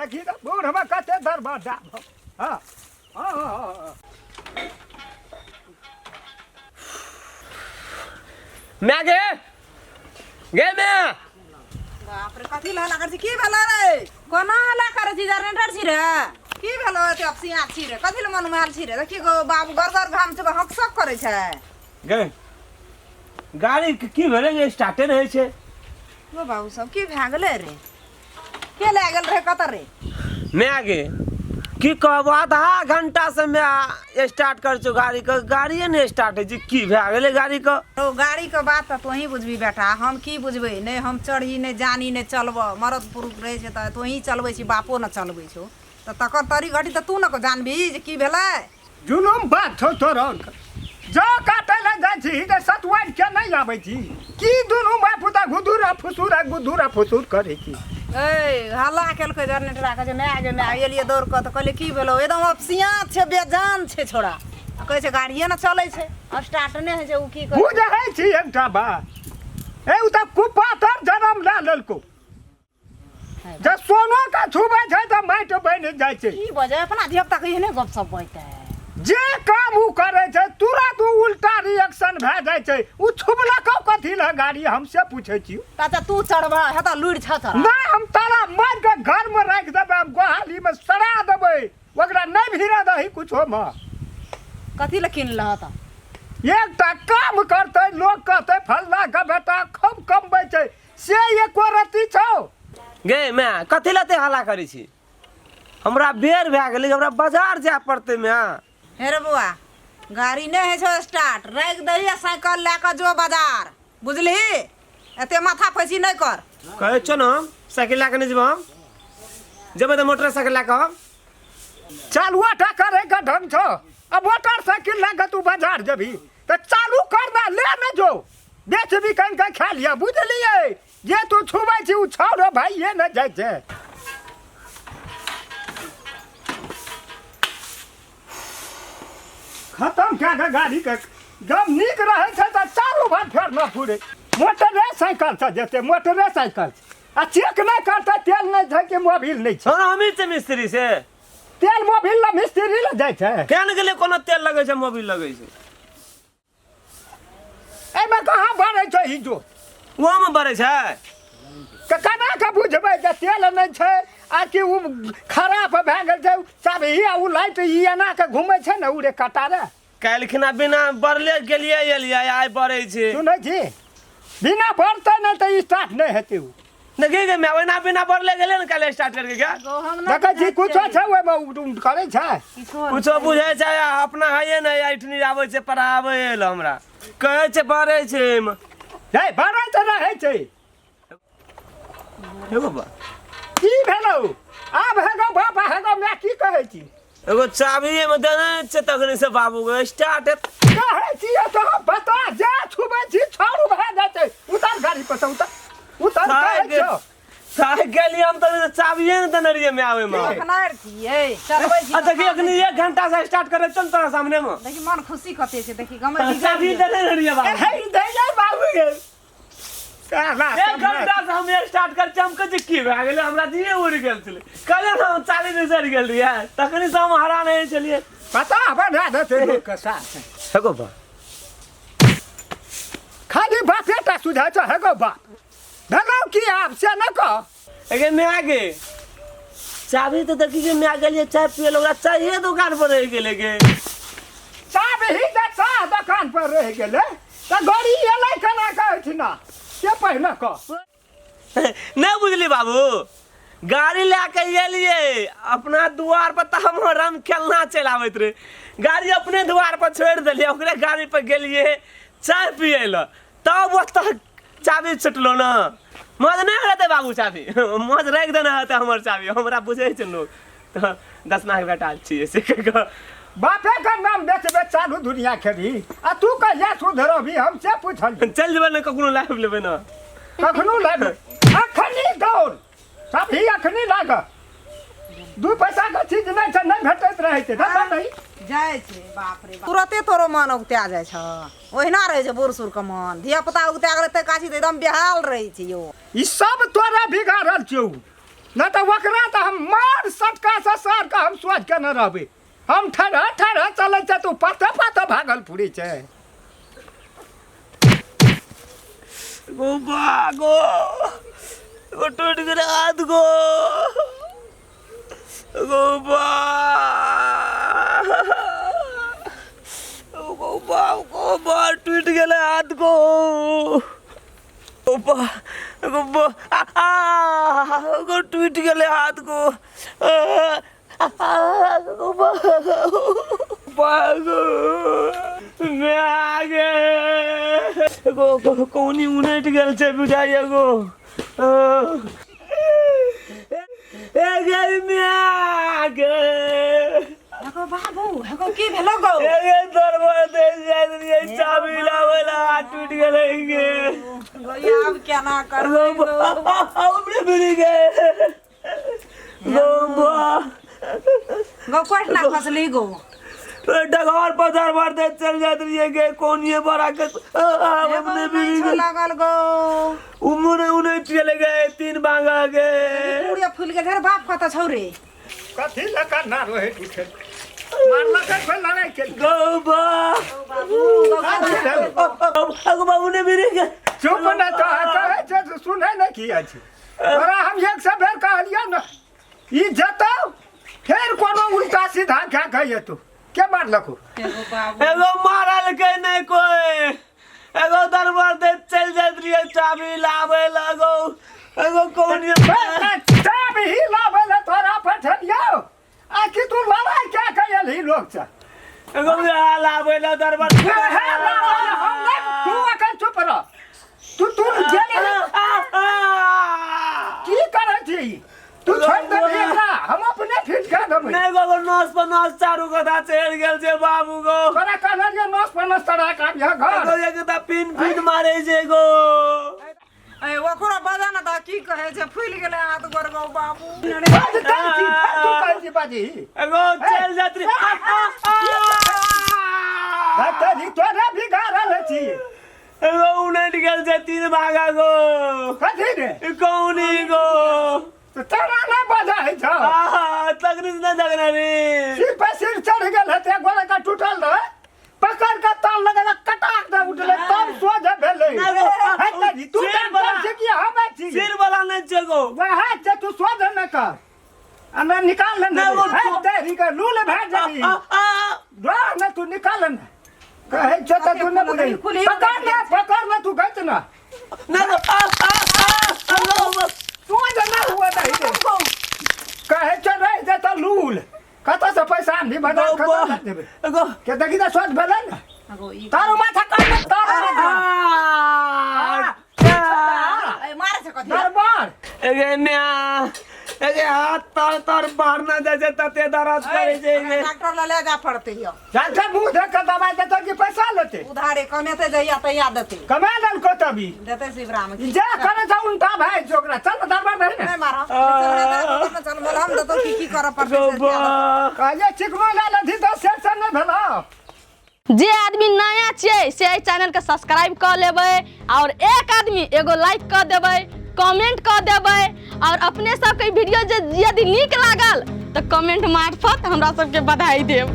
देखी तऽ बूढ़मे कते दरवाजा हँ हँ हँ हँ। माय गे, गे माय। बाप रे, कथी लहला करै छी? की भेलो रे? कोना हल्ला करै छी? जनरेटर छी रे? की भेलो एते अपसिया छी रे? कथी ले मन माल छी रे? देखी गो बाबू, घर घर घाम छै, हक सक करै छै। गे, गाड़ी के की भेलै जे स्टार्टे नहि होइ छै? गो बाबू सब, की भए गेलै रे? के लए गेल रहे कतऽ रे? माय गे, की कहबो, आधा घंटा से माय स्टार्ट करै छौ गाड़ी के, गाड़िए नहि स्टार्ट होइ छै। की भए गेलै गाड़ी के? ओ गाड़ी के बात तऽ तोही बुझबी बेटा, हम की बुझबै? नहि हम चढ़ी, नहि जानी, नहि चलबऽ। मरद पुरुख रहै छै तऽ तोही चलबै छी, बापो ने चलबै छौ, तऽ तकर तरी घटी तऽ तू ने जानबी जे की भेलै। जुलुम बात छौ तोरो। जौ काटै लए जाइ छी तऽ सतुआइन के नहि आबै छी? की दुनू बाप पुता गुदुर आ फुसुर आ गुदुर आ फुसुर करै छी? ए हल्ला केलकै जनरेटरा के जे माय गे माय। एलियै दौड़ कऽ तऽ कहलियै की भेलौ? एकदम अपसियाँत छै, बेजान छै छोड़ा। आ कहै छै गाड़िए ने चलै छै, स्टार्ट नहि होइ छै। ओ की करै? बुझै छी एकटा बात, ए ओ तऽ कुपातर जनम लए लेलकौ जे सोनो के छुबै छै तऽ माटि बनि जाइ छै। की बजै अपना धिया पुता के एहने गप सब बजतै। जे काम ओ करै छै तुरंत ओ उल्टा रिएक्शन भए जाइ छै। ओ छुबलकौ कथी लए गाड़ी, हम से पूछै छी। तऽ तू चढ़बह हेतऽ, लुरि छह तोरा? नहि, हम ताला मारि कऽ घरमे राखि देबै, हम गोहालीमे सड़ा देबै, ओकरा नहि भिड़ा दही कुछोमे। कथी लए किनलह तऽ? एकटा काम करतै, लोक कहतै फल्ला के बेटा खूब कमबै छै, से एको रत्ती छौ? गे माय, कथी लए एते हल्ला करै छी? हमरा बेर भए गेलै, हमरा बाजार जाय पड़तै माय। हे रे बौआ, गाड़ी नहि होइ छौ स्टार्ट, राखि दही आ साइकिल लए कऽ जो बाजार, बुझलिही? एते माथा पैसी नहि कर। कहै छौ ने हम साइकिल लए कऽ नहि जेबै, हम जेबै तऽ मोटरसाइकिल लए कऽ हम। चालू टा करे के ढंग छौ? आ मोटरसाइकिल लए कऽ तू बाजार जेबही तऽ चालू कर दे, ले ने जो, बेच भी कनि कऽ खा लिअ, बुझलियै? जे तू छुबै छी ओ छौ रे भाइये ने जाइ छै। खतम कए कऽ गाड़ीके। जब नीक रहै छै तऽ चारू भर फेर न फुरे। मोटरे साइकिल से जेतै, मोटरे साइकिल से। आ चेक नहि करतै तेल नहि छै कि मोबिल नहि छै? हँ, हमही छियै मिस्त्री से। तेल मोबिल ला मिस्त्री लए जाइ छै? केहन गेलै, कोनो तेल लगै छै, मोबिल लगै छै? एहिमे कहाँ भरै छै ई जोत? ओहोमे भरै छै। तऽ केना कऽ बुझबै जे तेल नहि छै आ कि ओ खराब भए गेल छै? चाभी आ ओ लाइट ई एना कऽ घुमै छै ने, ओ रे कटारे। काल्हिखिना बिना बरले गेलियै एलियै, आइ बरै छै। सुनै छी, बिना बढ़तै नहि तऽ स्टार्ट नहि हेतै ओ। देखी गे माय, ओहिना बिना बरले गेलै ने काल्हि स्टार्ट करके क्या? गो हम नहि देखै छी बुझै कुछो छियै। छै ओहिमे, उ करै छै। किछो नहि। कुछो बुझै छै आ अपना हैये नहि, ऐठनी आबै छै पढ़ाबै लए हमरा, कहै छै बरै छै एहिमे। हे, बढ़ै तऽ रहै छै। हे बाबा। की भेलौ आब? हे गौ बाप, हे गौ माय, की कहै छी? एगो चाभी एहिमे देने छै तखने से बाबू के स्टार्ट कहै छियै तऽ हम बता, जे छुबै छी छाड़ू भए जाइ छै। उतर गाड़ी पर से, उतर, उतर कहै छियौ। थाकि गेलियै हम तऽ, चाभिए ने देने रहियै माय ओहिमे। अखनार छियै, चलबै छी। आ देखी, अखनी एक घंटा से स्टार्ट करे चल तोरा सामने में। देखी मन खुशी कते छै, देखी गमै छी। चाभी देने रहियै बाबू। हे दै जा बाबू गे साला। एक घंटा से हम स्टार्ट कर हम कहै छियै की भए गेलै? हमरा दिए उड़ि गेल छलै कहलियै ने, हम चाली बिसरि गेल रहियै, तखनी से हम हरान होइ छलियै। पता बना देतै लोकके साथ। हे गो बा। खाली बापे टा सुझाइ छौ। हे गौ बाप, भेलौ की आब से नहि कह। एगे माय गे, चाभी तऽ देखी के माय, गेलियै चाय पियै लए, ओकरा चाये दुकान पर रहि गेलै गे। चाभी तऽ चाह दोकान पर रहि गेलै तऽ गाड़ी एलै केना कऽ एहिठिना, से पहिने कह। नहि बुझली बाबू, गाड़ी लए के एलियै अपना दुआर पर तऽ हम रम खेलना चलि आबैत रहे, गाड़ी अपने दुआर पर छोड़ि देलियै, ओकरे गाड़ी पर गेलियै चाय पियै लए, तब ओतऽ चाभी छुटलो ने। मौज नहि रहतै बाबू, चाभी मौज राखि देने हेतै हमर चाभी। हमरा बुझै छै लोक तऽ दसना के बेटा छियै से कहि कऽ। बापे के नाम बेचबे चालू दुनिया खेबही आ तू कहिया सुधरबही, हम से पूछल। चलि जेबै ने, कखनो लाबि लेबै ने। कखनो लाबि अखनी दौड़ सभी अखनी लाग, दू पैसा के चीज नहि छै, नहि भेटैत रहै छै, धन्धा नहीं जाइ छै। बाप रे बाप, तुरते तोरो मन उगता जाइ छ। ओहिना रहै छै बूढ़ सूढ़ के मन, धिया पुता उगता गेलै तऽ काछी तऽ एकदम बेहाल रहै छै यौ। ई सब तोरा बिगाड़ल छौ। न तऽ ओकरा तऽ हम मार सटका से सर के हम सोच के न रहबै। हम ठहर ठहर चलै छै तू पाते पाते भागल फुरै छै। गो बा गो गो टूट गेलै हाथ गो गो बा गो बा गो बा टूट गेलै हाथ गो गो बा गो बा आ गो टूट गेलै हाथ गो गो बा बा गो मैं गे गो गो कोनी उनट गेल छै बुझाइए गो ए गे मैं गे हेगो बाबू, हेगो की भेलो गो? ए गे दरबार दे जाइत रहियै चाबी लाबै ला हाथ टूटि गेलै गे। गो आब केना करबै गो? हमरे मिल गे गो बा। गो कोठना खसली गो? डगर पर दरबार दे चल जाइत रहियै गे कोनिए बड़ा के हेगो हमरे नहि मिल छौ गे लागल गो। उमरे उनट गेलै गे 3 बांगा गे। पूरे फूल गेल रे बाप कतऽ छौ रे? कथी लऽ ना रहै उठे मारलकै फेर लड़ाइ केलकै। गो बा बाबू गो कथी भेल? अगो बाबू ने मिल गे। चुप न तो कहै छै से सुनै नहि किया छै तोरा? हम एक सए बेर कहलियौ ने ई जतौ फेर कोनो उल्टा सीधा खा के एतौ के मारलकौ? हेगो बाबू एगो मारलकै नहि कोइ एगो दरबार दे चल जाइत रहियै चाबी लाबै लगो एगो कोनिए चाबी ही लाबै लए तोरा पठलियौ आ कि तू लड़ाइ क्या के एलही लोक से? एगो वएह लाबै ला दरबार। हे लाबै लए हम नहि, तू अखन चुप रह। तू तू गेली की करै छी? तू छोड़ि देबही एकरा हम अपने फिट कऽ देबै। नहि गो नस पर नस चारू कथा चढ़ि गेल छै बाबू गो। तोरा कहने रहियौ नस पर नस चढ़ा कऽ आबिहऽ घर। एगो एक तऽ पिन पिन मारै छै गो। ए ओकरो बजा न तऽ की कहै छै फूलि गेलै हाथ गोर गो बाबू। बाजतै छी फेर तू कहै छी बाजी। एगो चलि जाइत रही। तरी तोरे बिगाड़ल छी। एगो उनटि गेल छै 3 भागा गो। कथी रे? कौनी गो। तऽ तोरा नहि बजा होइ छौ? आहा तकनी से नहि जगना रे। सिर पर सिर चढ़ि गेल हेतै गोरे का टूटल रहै पकड़ के ताल लगेला कटाक दे उठले तब सोझ भेलै। नहि गो, हे तरी तू सिर डॉक्टर बला- छी कि हम छी? सिर वाला नहि छै गो। वएह छै तू सोझ न कर आ न निकाल ने। नहि, वो- हे तरी के लूल भए जेबी। आ, आ, रह ने तू निकाल ने कहै छौ तऽ तू नहि बुझै। खुली- पकड़ ने पकड़ ने तू गैत न। नहि गो, आ, आ, आ, आ, तू जे नहि हुए दही दे कहै छौ रहि जेतौ लूल कतऽ से पैसा आनबी बजार गो, कतऽ लऽ देबै गो, के देखी तऽ सोच भेलै ने। हेगो ई तारो माथा काट दे, तारो माथा। आ, ए मारै छै कथी? दरबार एगे म्या एगे हाथ तर तर बाहर ना जाइ छै तते दर्द करै छै गे। डॉक्टर लग ले जा पड़तै यौ। डॉक्टर मुँह देख कऽ दवाइ देतौ कि पैसा लेतै? उधारे कमेतै जहिया तहिया देतै। कमा लेलको तभी देतै शिवराम की जे करै छौ उल्टा भए जाइ छै ओकरा। चल ने दरबार नहीं ने। नहि मारह चल चल चल मलहम देतौ की की करऽ पड़तै गो से बा। किया देतौ? कहलियै चिकनो लए लेथिन तऽ से से नहि भेलौ। जे आदमी नया छियै से एहि चैनलके सब्सक्राइब कऽ लेबै और एक आदमी एगो लाइक कऽ देबै, कमेंट कऽ देबै और अपने सबके वीडियो जे यदि नीक लागल तऽ कमेंट मार्फत हमरा सबके बधाई देब।